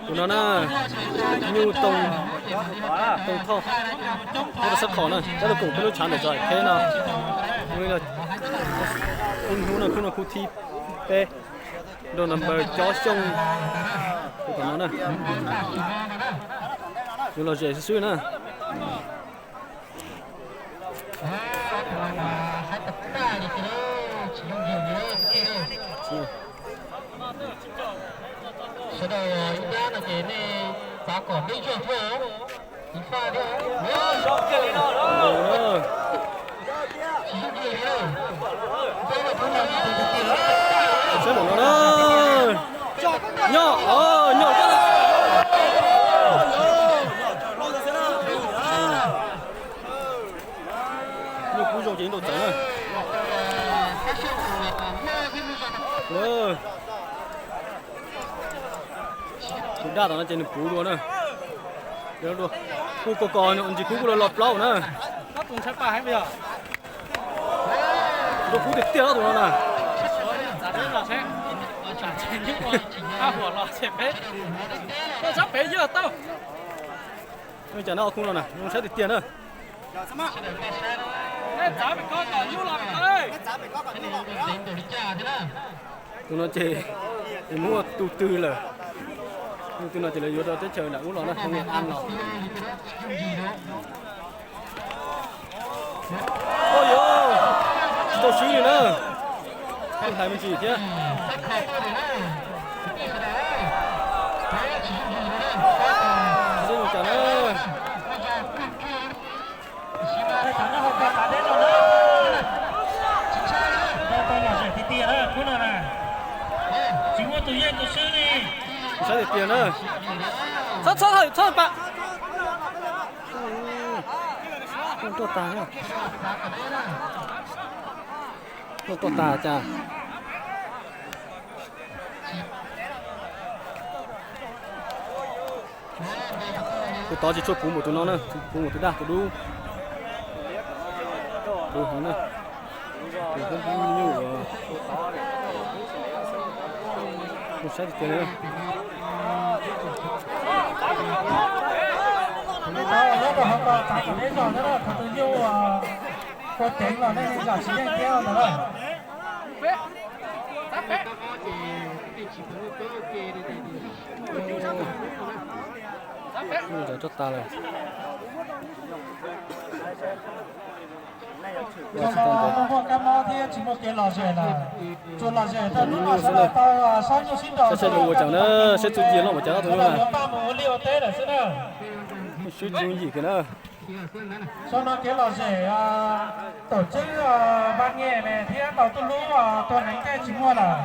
Tus no na, Nyuj Tooj, Tooj Thoj, peb rau sab qhov na, peb rau koom peb lub tshav ntawm tso qheb no. Ib hnub no khub no khub thib peb, nrog number Cob Xyooj, tus tom no na. Yuav lom zem xwb xwb na. Sawv daws ib nrab no ces nej xav kom peb zog thiab, ib faj thiab. Saib ntawm no na. Nyob, nyob. Nyuj kub zoo ces yeej tau txawv na. Tus daj tom no ces nws puv dua na. Kuj ko ko ntsis kub kuj lo lo plaub na. Dua kub tiag tiag tus no na. Cas no ob khub no na, zoo saib tiag tiag na. Tus no ces muab tus twg lawm. Tus no ces lawv yuav rau teb chaws nram ub los na, Hmoob Nqe Ab los. Tsis tau swb li na. Kuj hlais me ntsis thiab. Zoo cas na. Tsis muaj tus yeej tus swb li. Saib tiag tiag na. Txhob txhob txhob pa. Tuaj tag, tuaj tag cas. Tus tod tsis tshua puv npaum tus no na, puv npaum tus daj tus dub. Tus hov na, tus hub nyuj nyuj uas zoo saib tiag tiag na. Tus no tod nyob rau hauv ko txav kom deb zog thiab na, thaum tus nyuj ua ceev los nej zam tsis yeej thiab ntawd na. Cov coj tas lawm. Muaj kab mob thiab tsis muaj kev lom zem lawm. Tsuas lom zem rau hnub no sawv daws tau saib nyuj sib nraus, saib ua cas na, saib txuj ci loj ua cas no tus no na. Sib txuj yim kiag na. Sau no kev lom zem, tổ chức ban nhạc ne thiab tau tuj lub tua neev tej tsis muaj lawm.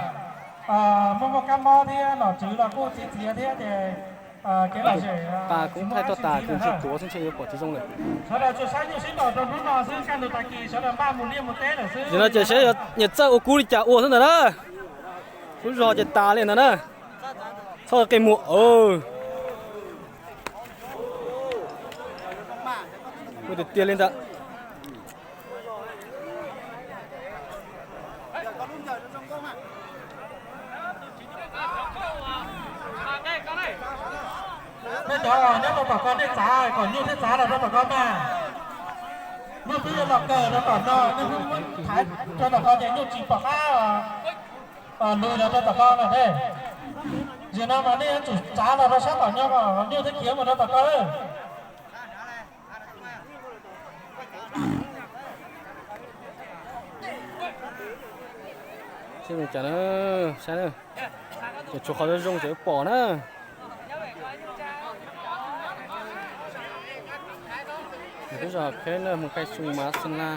Muaj muaj kab mob thiab nom tswv los kuj txiav txiav thiab ces kev lom zem pa kuv thaij toj tas tus ntshe tuav xwb ntshe yuav pom tsis zoo lawm. Sawv daws tsuas saib nyuj sib nraus rau hnub no xwb, kaj ntug tag kis sawv daws npaj mus liaj mus teb lawm xwb. Nim no ces saib nyias txawj ua kub li cas ua xwb ntawd na. Lub zog ces tas li ntawd na. Txhob qi muag. Ua tiag tiag li ntawd. Nej cov nyob rau tom ko nej txav kom nyuj thiaj txav los rau tom ko mas. Nyuj twb yuav los kawg rau tom no, nej muab thaiv rau tom ko ces nyuj tsis pom qab lus los rau tom ko lawm ne. Zaum no mas nej yuav tsum txav los rau sab tom no kom nyuj thiaj khiav mus rau tom ko. Seb zoo cas na, saib na, ces tshuav qhov zoo zoo ces pom na. Tus zos qheb na, mus kai xu mas xeeb laj.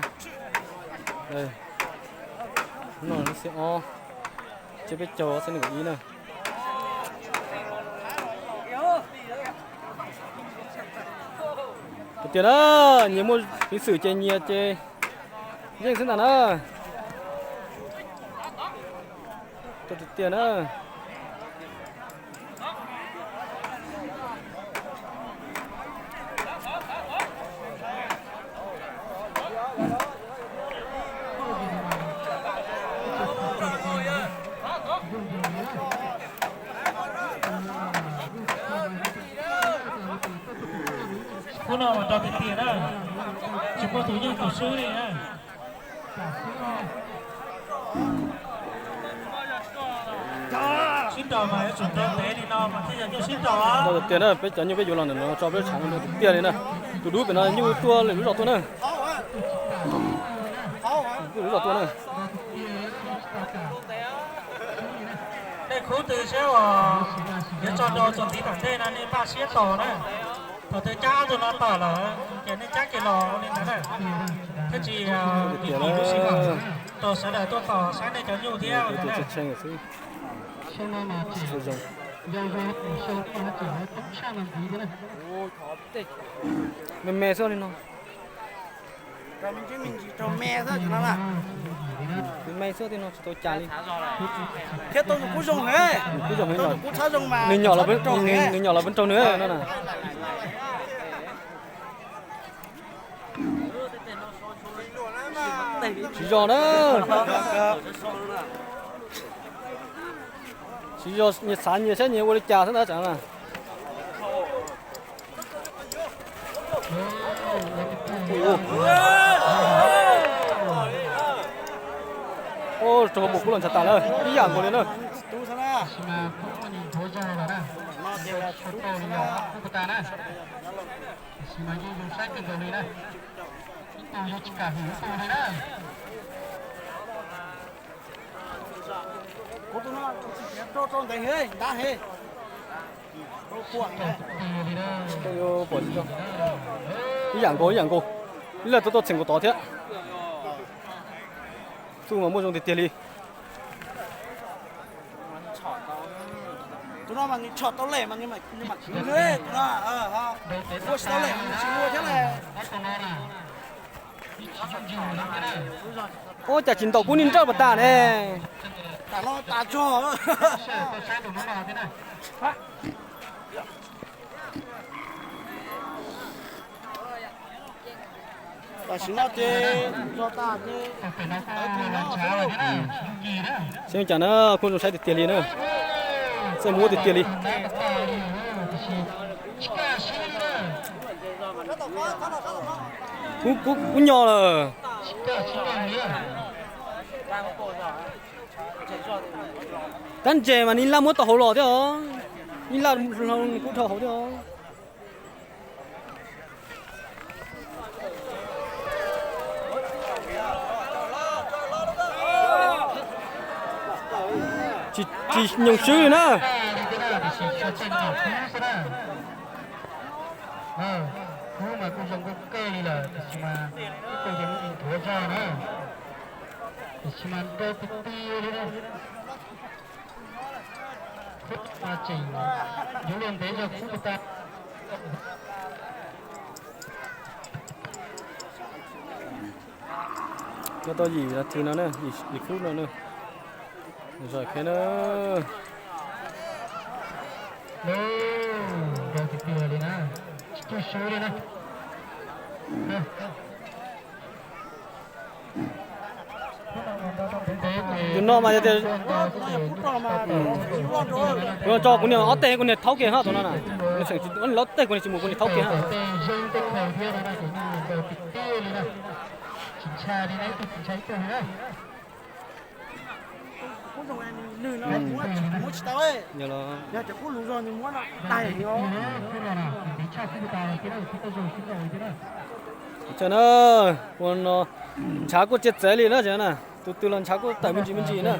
Hnub no lub xiab ob, tsiab peb caug ob txhiab nees nkaum ib na. Tiag tiag na, nyias muaj peev xwm ces nyias ces yeej xwb ntag na. Tiag tiag na. Khub no mas rau tiag tiag na, tsis muaj tus yeej tus swb li na. Sib nraus mas yuav tsum nraus ntev li no mas thiaj yog nyuj sib nraus. Rau tiag tiag na, peb cov nyuj peb yuav los ntawm no tso peb tshav nraus tiag tiag li na. Tus dub pem no nyuj tuaj lwm lub zos tuaj na. Lwm lub zos tuaj na. Nej khub twg saib uas yuav tso nraus txuas ntxiv tom ntej no nej npaj siab tos na. Thaum twg cab ob tug no tawm lawm ces nej cab kiag los ua li ntawd na. Thiab tsis vim lub sij hawm rau sawv daws tuaj tos saib nej cov nyuj thiab ntawd na. Me me xwb li no. Me xwb li no tsis tau cas li. Thiab tau tus kub zoo, kub zoo, nws nyom los peb raug nws no na. Siv zog na. Siv zog nyias xav nyias saib nyias ua li cas xwb ntag tsam na. Rau hauv paus kub los ntshav tas lawm ib yam nkaus li na. Ib yam nkaus ib yam nkaus, ib leeg tuaj tuaj txheem nkaus tod thiab. Txuj mas muaj zoo tiag tiag li. Ua cas tsis ntaus kub niag nrawj pas tas ne. Tam sim no ces zog tas ces tawv plig no. Saib cas na, kuj zoo saib tiag tiag li na. Txawj muab tiag tiag li. Kuv, kuv nyo lawm. Tab ntses mas nws laj muab tau hauv los thiab os. Nws laj hlo nws kuj dhau hauv thiab os. Tsis nyoos swb li na. Kub mas kuj zoo nkauj kawg li lawm, tiam sis mas ib tug ces muaj nthuav zog na, tiam sis mas nrau tiag tiag li na. Kub mas tseem yuav luag ntev zog kub tas. Nyob tau yim nas this no na, yim khub no na. Zog qheb na. Nrau tiag tiag li na, tsis cuag swb li na. Tus no mas yog tias kuv tso kuv niag ob teg kuv niag thaub kiag hab tus no na. Nws xeem tsis ob teg kuv niag tsis mus kuv niag thaub kiag hab. Ntshav kuj txiav txev li na, tus twg los ntshav kuj tawm me ntsis me ntsis na,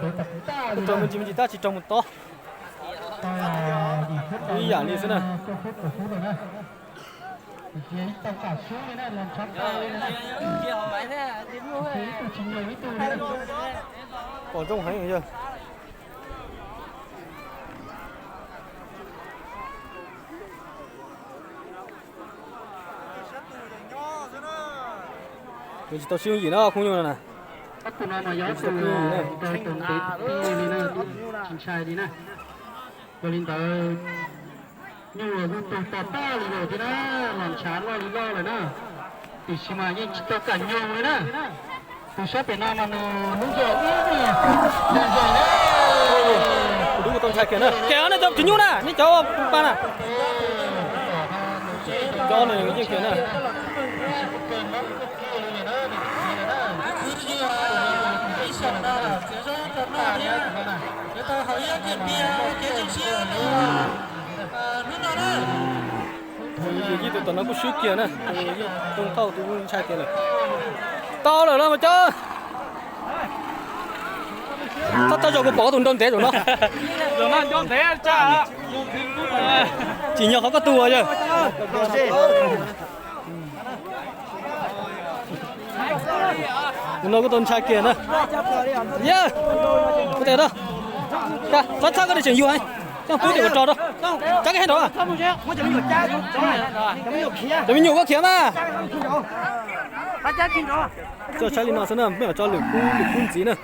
kuj raug me ntsis me ntsis tab tsis raug mus tod. Ib yam li xwb na. Pom zoo heev yog. Nws tsis tau sib yooj yim na, khub nyuj no na. Tsis tau sib yooj yim na. Tsis ntshai li na. Yog li ntawd, nyuj los kuj tug tog tag li lawm thiab na, los ntshav loj li loj lawm na, tiam sis mas yeej tsis tau kam nyoos li na. Tus sab pem no mas nws lub zog ib nyuag zog na. Tus dub tau ntshai kiag na, ces nej cov tswv nyuj na, nej cov pa na. Cov no yeej kiag na. Tus yij tus tom no kuj swb kiag na, tus yij Tooj Thauj tus ntshai kiag lawm. Tau lawm los mas cov. Thab thab zaug kuv pom koj tus nrau ntev zaum no. Tsim nyog qhov koj tus yawg. Tus no kuj tau ntshai kiag na. Yawg, ua tes no. Thab thab koj tseem yug heev, coj pub cov kom rog rau. Cab kiag nrov. Cov me nyuam koj khiav mas. Coj saib li no xwb na, mej mam tso lwm kub lwm kub ntxiv na.